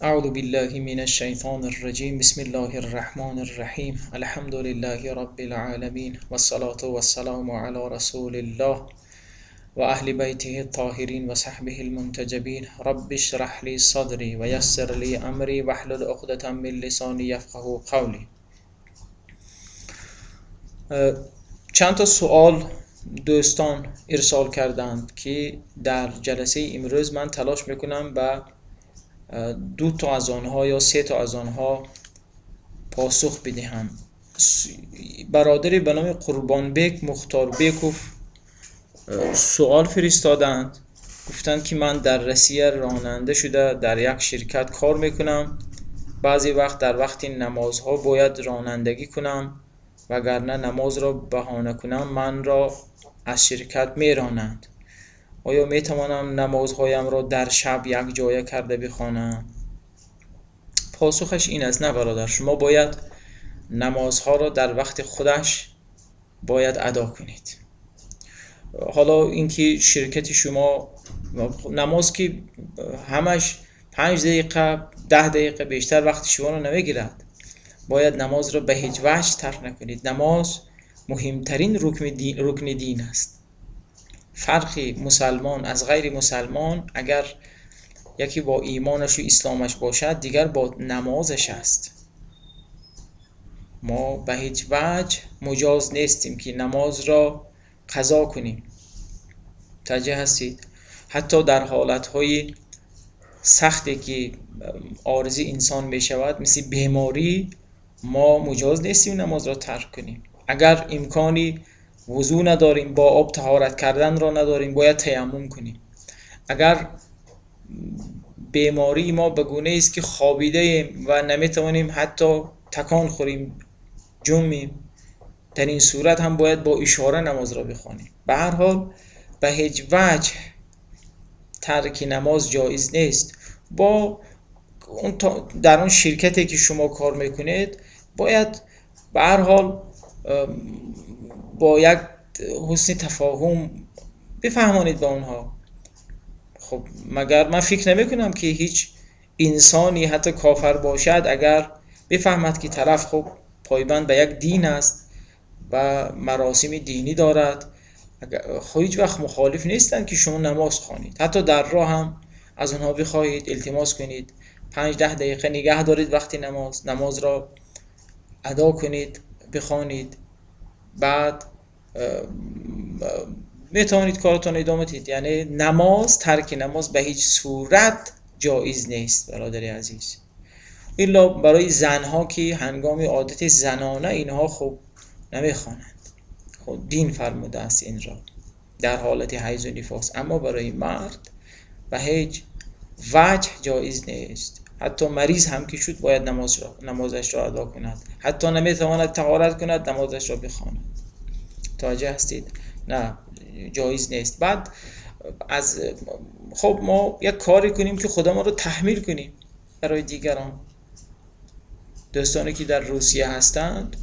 أعوذ بالله من الشيطان الرجيم. بسم الله الرحمن الرحيم. الحمد لله رب العالمين والصلاة والسلام على رسول الله وأهل بيته الطاهرين وصحبه المنتجبين. رب اشرح لي صدري ويسر لي أمري واحلل عقدة من لساني يفقهوا قولي. چند تا سوال دوستان ارسال کردند که در جلسه امروز من تلاش میکنم به دو تا از آنها یا سه تا از آنها پاسخ بدهم. برادری به نام قربانبек مختاربеков سوال فرستادند، گفتند که من در روسیه راننده شده در یک شرکت کار میکنم، بعضی وقت در وقت نمازها باید رانندگی کنم وگرنه نماز را بهانه کنم من را از شرکت میرانند. آیا میتوانم نمازهایم را در شب یک جایه کرده بخوانم؟ پاسخش این است: نه برادر، شما باید نمازها را در وقت خودش باید ادا کنید. حالا اینکه شرکت شما نماز که همش 5 دقیقه 10 دقیقه بیشتر وقت شما را نمیگیرد، باید نماز را به هیچ وجه ترک نکنید. نماز مهمترین رکن دین است. فرق مسلمان از غیر مسلمان اگر یکی با ایمانش و اسلامش باشد، دیگر با نمازش است. ما به هیچ وجه مجاز نیستیم که نماز را قضا کنیم. متوجه هستید؟ حتی در حالتهای سختی که عارضی انسان می شود مثل بیماری، ما مجاز نیستیم نماز را ترک کنیم. اگر امکانی وضو نداریم، با آب طهارت کردن را نداریم، باید تیمم کنیم. اگر بیماری ما به گونه است که خوابیده ایم و نمیتوانیم حتی تکان خوریم، جنبیم، در این صورت هم باید با اشاره نماز را بخوانیم. به هر حال به هیچ وجه ترک نماز جایز نیست. با اون در اون شرکتی که شما کار میکنید باید به هر حال با یک حسن تفاهم بفهمانید به اونها. خب مگر من فکر نمی کنم که هیچ انسانی حتی کافر باشد اگر بفهمد که طرف خب پایبند به یک دین است و مراسم دینی دارد، خب هیچ وقت مخالف نیستند که شما نماز خوانید. حتی در راه هم از اونها بخواهید، التماس کنید، 5-10 دقیقه نگه دارید وقتی نماز را ادا کنید، بخوانید، بعد میتوانید کارتون ادامه دید. یعنی نماز، ترک نماز به هیچ صورت جایز نیست برادر عزیز، الا برای زنها که هنگام عادت زنانه اینها خب نمیخوانند، خب دین فرموده است این را در حالت حیض و نفاس. اما برای مرد به هیچ وجه جایز نیست. حتی مریض هم که شد باید نمازش را ادا کند، حتی نمیتواند طهارت کند نمازش را بخواند. متوجه هستید؟ نه، جایز نیست. بعد از خب ما یک کاری کنیم که خودمان رو تحمیل کنیم برای دیگران. دوستانی که در روسیه هستند،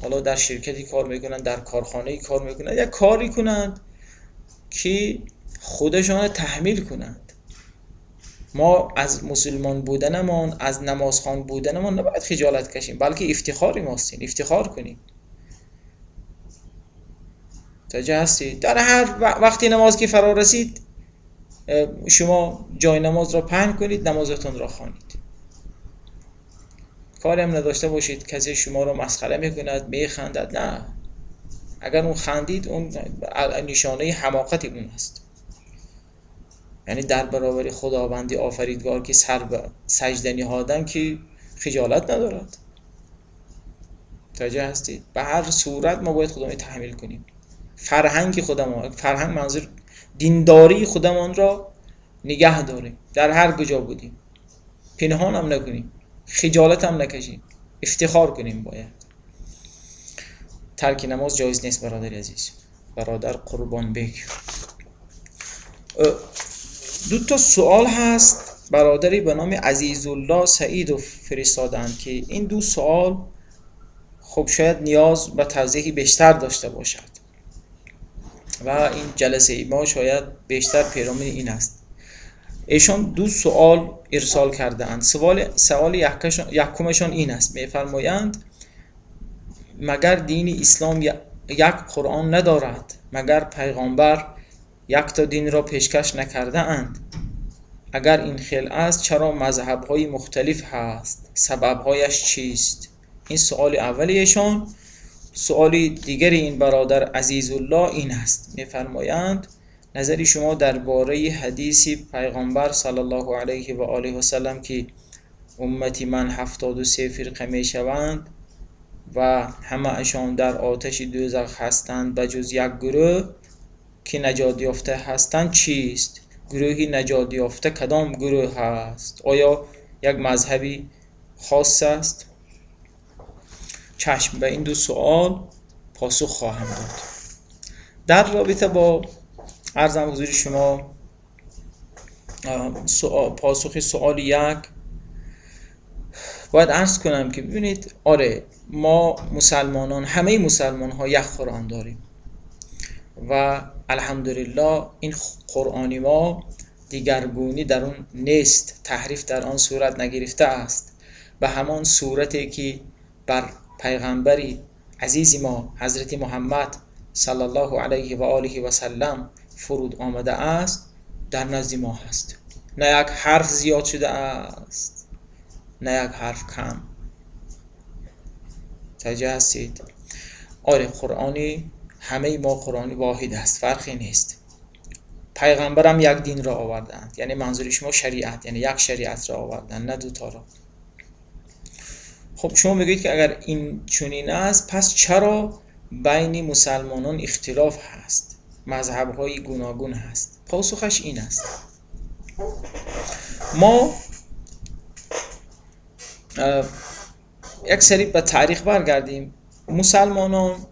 حالا در شرکتی کار میکنند، در کارخانه‌ای کار میکنند، یک کاری کنند که خودشان تحمیل کنند. ما از مسلمان بودنمان، از نمازخوان بودنمان نباید خجالت کشیم، بلکه افتخاری ماستیم، افتخار کنیم. متوجه هستید؟ در هر وقتی نماز که فرا رسید شما جای نماز را پهن کنید، نمازتون را خوانید. کاری هم نداشته باشید کسی شما را مسخره میکند، میخندد، نه، اگر اون خندید اون نشانه حماقت اون است. یعنی در برابر خداوندی آفریدگار که سر به سجده نهادن که خجالت ندارد. متوجه هستید؟ به هر صورت ما باید خودمان تحمیل کنیم. فرهنگ خودمان، فرهنگ منظور دینداری خودمان را نگه داریم در هر کجا بودیم، پنهان هم نکنیم، خجالت هم نکشیم، افتخار کنیم. باید ترک نماز جایز نیست برادر عزیز، برادر قربان بک. دو تا سوال هست برادری به نام عزیزالله سعیدوف فرستادند که این دو سوال خب شاید نیاز به توضیحی بیشتر داشته باشد و این جلسه ما شاید بیشتر پیرامون این است. ایشان دو سوال ارسال کرده اند. سوال یکمشان این است، میفرمایند مگر دین اسلام یک قرآن ندارد؟ مگر پیغامبر یک تا دین را پیشکش نکرده اند؟ اگر این خیل است چرا مذهب های مختلف هست؟ سبب هایش چیست؟ این سوال اولیشان. سوال دیگر این برادر عزیزالله این است، میفرمایند نظر شما درباره حدیث پیغمبر صلی الله علیه و آله و سلم که امتی من 73 فرقه میشوند و همه اشان در آتش دوزخ هستند بجز یک گروه که نجات یافته هستند چیست؟ گروهی نجات یافته کدام گروه هست؟ آیا یک مذهبی خاص است؟ چشم، به این دو سوال پاسخ خواهم داد. در رابطه با عرضم حضور شما پاسخ سوال یک، باید عرض کنم که ببینید، آره ما مسلمانان، همه مسلمان ها یک قرآن داریم و الحمدلله این قرآنی ما دیگرگونی در اون نیست، تحریف در آن صورت نگرفته است. به همان صورتی که بر پیغمبری عزیز ما حضرت محمد صلی الله علیه و آله و سلم فرود آمده است در نزد ما هست. نه یک حرف زیاد شده است، نه یک حرف کم. توجه هستید؟ آره قرآنی همه ما قرآنی واحد است، فرقی نیست. پیغمبرم یک دین را آوردند، یعنی منظور شما شریعت، یعنی یک شریعت را آوردند، نه دو تا را. خب شما میگویید که اگر این چنین است پس چرا بین مسلمانان اختلاف هست، مذهب‌های گوناگون هست؟ پاسخش این است، ما یک سری به تاریخ برگردیم. مسلمانان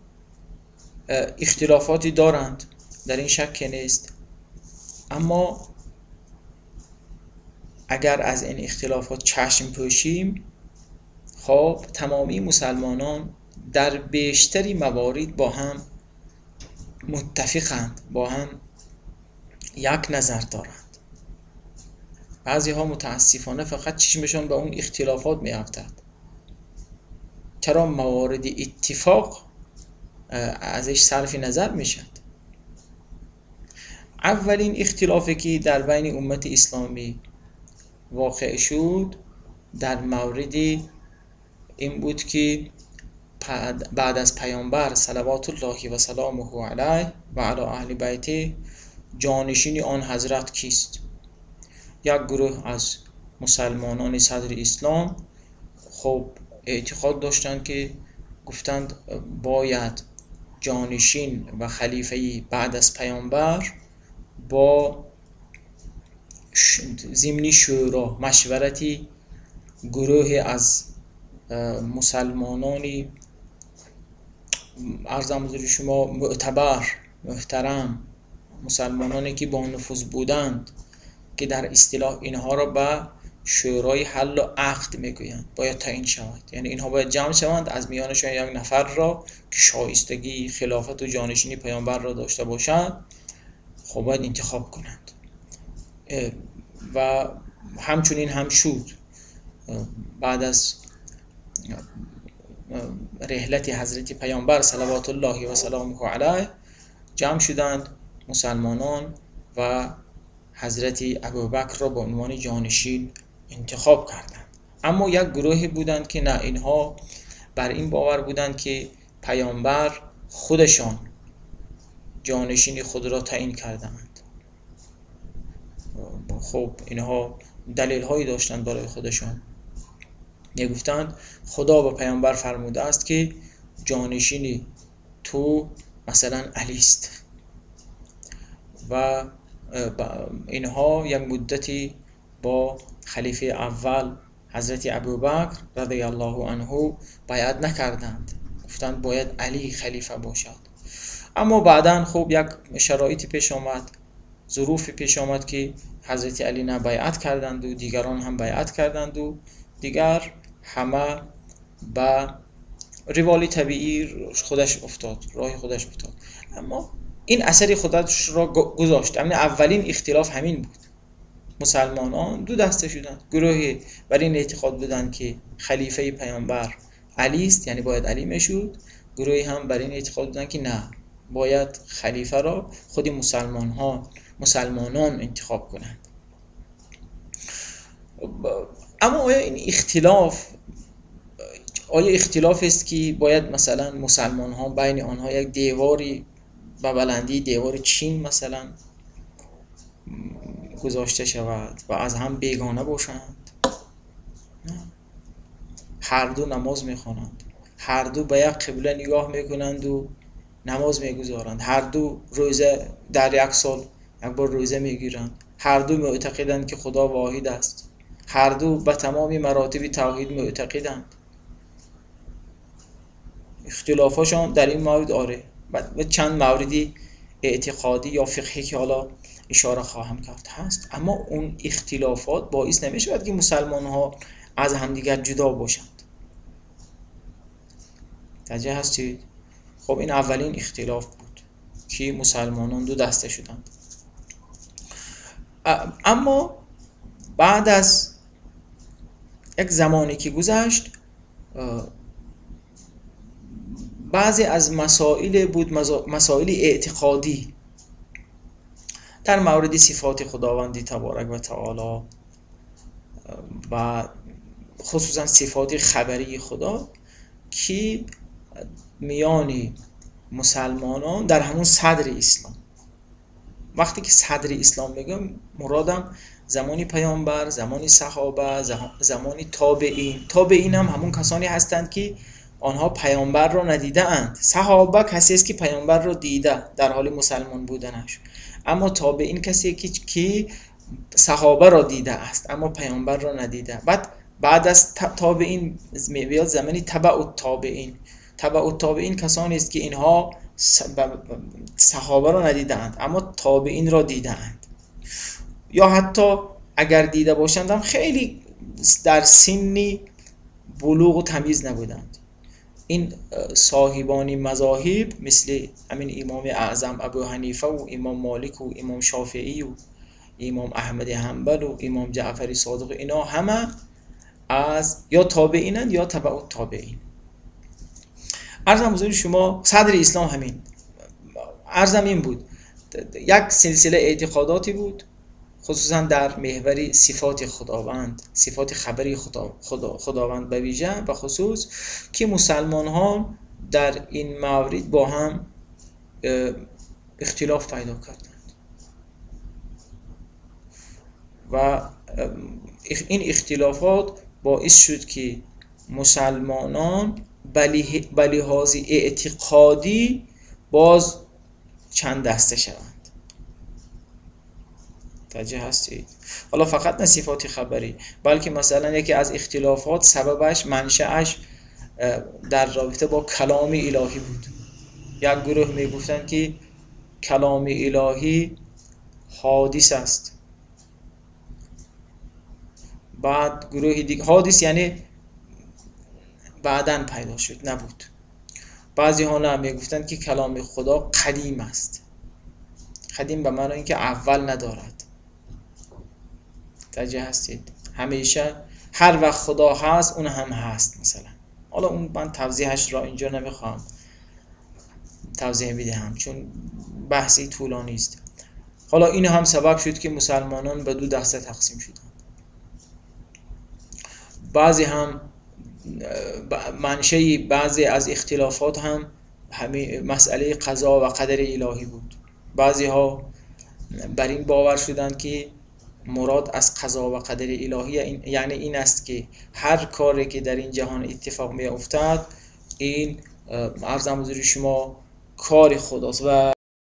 اختلافاتی دارند، در این شک نیست، اما اگر از این اختلافات چشم پوشیم، خب تمامی مسلمانان در بیشتری موارد با هم متفقند، با هم یک نظر دارند. بعضی ها متاسفانه فقط چشمشان به اون اختلافات می افتد. چرا موارد اتفاق ازش صرف نظر می شد؟ اولین اختلافی که در بین امت اسلامی واقع شد در مورد این بود که بعد از پیامبر صلوات الله و سلامه علیه و علی اهل بیته جانشین آن حضرت کیست؟ یک گروه از مسلمانان صدر اسلام خب اعتقاد داشتند که گفتند باید جانشین و خلیفه بعد از پیامبر با ضمن شورا، مشورتی گروه از مسلمانانی عرضم حضور شما معتبر، محترم، مسلمانانی که با نفوذ بودند که در اصطلاح اینها را به شورای حل و عقد میگویند، باید تعیین شود. یعنی اینها باید جمع شوند، از میانشان یک نفر را که شایستگی خلافت و جانشینی پیامبر را داشته باشد خب باید انتخاب کنند. و همچنین هم شد. بعد از رحلت حضرت پیامبر صلوات الله و سلامه علیه جمع شدند مسلمانان و حضرت ابوبکر را به عنوان جانشین انتخاب کردند. اما یک گروهی بودند که نه، اینها بر این باور بودند که پیامبر خودشان جانشین خود را تعیین کردند. خب اینها دلیل هایی داشتند برای خودشان. میگفتند خدا به پیامبر فرموده است که جانشین تو مثلا علی است. و اینها یک مدتی با خلیفه اول حضرت ابوبکر رضی الله عنه بیعت نکردند، گفتند باید علی خلیفه باشد. اما بعدا خب یک شرایطی پیش آمد، ظروفی پیش آمد که حضرت علی نه بیعت کردند و دیگران هم بیعت کردند و دیگر همه به روالی طبیعی خودش افتاد، راه خودش افتاد. اما این اثر خودش را گذاشت. اما اولین اختلاف همین بود. مسلمانان دو دسته شدند. گروهی بر این اعتقاد بودند که خلیفه پیامبر علی است، یعنی باید علی میشد. گروهی هم بر این اعتقاد بودند که نه، باید خلیفه را خود مسلمانان انتخاب کنند. اما آیا این اختلاف، آیا اختلاف است که باید مثلا مسلمان ها بین آنها یک دیواری به بلندی دیوار چین مثلا گذاشته شود و از هم بیگانه باشند؟ نه. هر دو نماز میخوانند، هر دو به یک قبله نگاه میکنند و نماز میگذارند، هر دو روزه در یک سال یک بار روزه میگیرند، هر دو معتقدند که خدا واحد است، هر دو به تمام مراتب توحید معتقدند. اختلافاشان در این مورد آره و چند موردی اعتقادی یا فقهی که حالا اشاره خواهم کرد هست، اما اون اختلافات باعث نمیشود که مسلمان ها از همدیگر جدا باشند. توجه هستید؟ خب این اولین اختلاف بود که مسلمانان دو دسته شدند. اما بعد از یک زمانی که گذشت، بعضی از مسائل بود، مسائل اعتقادی در مورد صفات خداوندی تبارک و تعالی و خصوصا صفات خبری خدا که میان مسلمانان در همون صدر اسلام، وقتی که صدر اسلام میگم مرادم زمانی پیامبر، زمانی صحابه، زمانی تابعین. تابعین هم همون کسانی هستند که آنها پیامبر را ندیده اند. صحابه کسی است که پیامبر را دیده در حال مسلمان بودنش، اما تابعین کسی که صحابه را دیده است اما پیامبر را ندیده. بعد از تابعین میاد زمانی تبع التابعین. تبع التابعین کسانی است که اینها صحابه را ندیده اند اما تابعین را دیده اند، یا حتی اگر دیده باشند هم خیلی در سنی بلوغ و تمیز نبودند. این صاحبان مذاهب مثل همین امام اعظم ابو حنیفه و امام مالک و امام شافعی و امام احمد حنبل و امام جعفر صادق، اینا همه از یا تابعینند یا تبع التابعین. عرضم حضور شما صدر اسلام همین عرضم این بود، یک سلسله اعتقاداتی بود خصوصا در محور صفات خداوند، صفات خبری خداوند به ویژه و خصوص که مسلمان ها در این مورد با هم اختلاف پیدا کردند و این اختلافات باعث شد که مسلمانان به لحاظ اعتقادی باز چند دسته شوند. توجه هستید؟ حالا فقط نه صفات خبری، بلکه مثلا یکی از اختلافات سببش منشأش در رابطه با کلام الهی بود. یک گروه میگفتند که کلام الهی حادث است، بعد گروه دیگه حادث یعنی بعداً پیدا شد نبود. بعضی ها نه میگفتند که کلام خدا قدیم است، قدیم به معنی اینکه اول ندارد. توجه هستید؟ همیشه هر وقت خدا هست اون هم هست مثلا. حالا اون من توضیحش را اینجا نمیخوام توضیح بدهم چون بحثی طولانی است. حالا این هم سبب شد که مسلمانان به دو دسته تقسیم شدند. بعضی هم منشأ بعضی از اختلافات هم همین مسئله قضا و قدر الهی بود. بعضی ها بر این باور شدند که مراد از قضا و قدر الهی یعنی این است که هر کاری که در این جهان اتفاق می افتد این عرضم حضور شما کار خداست و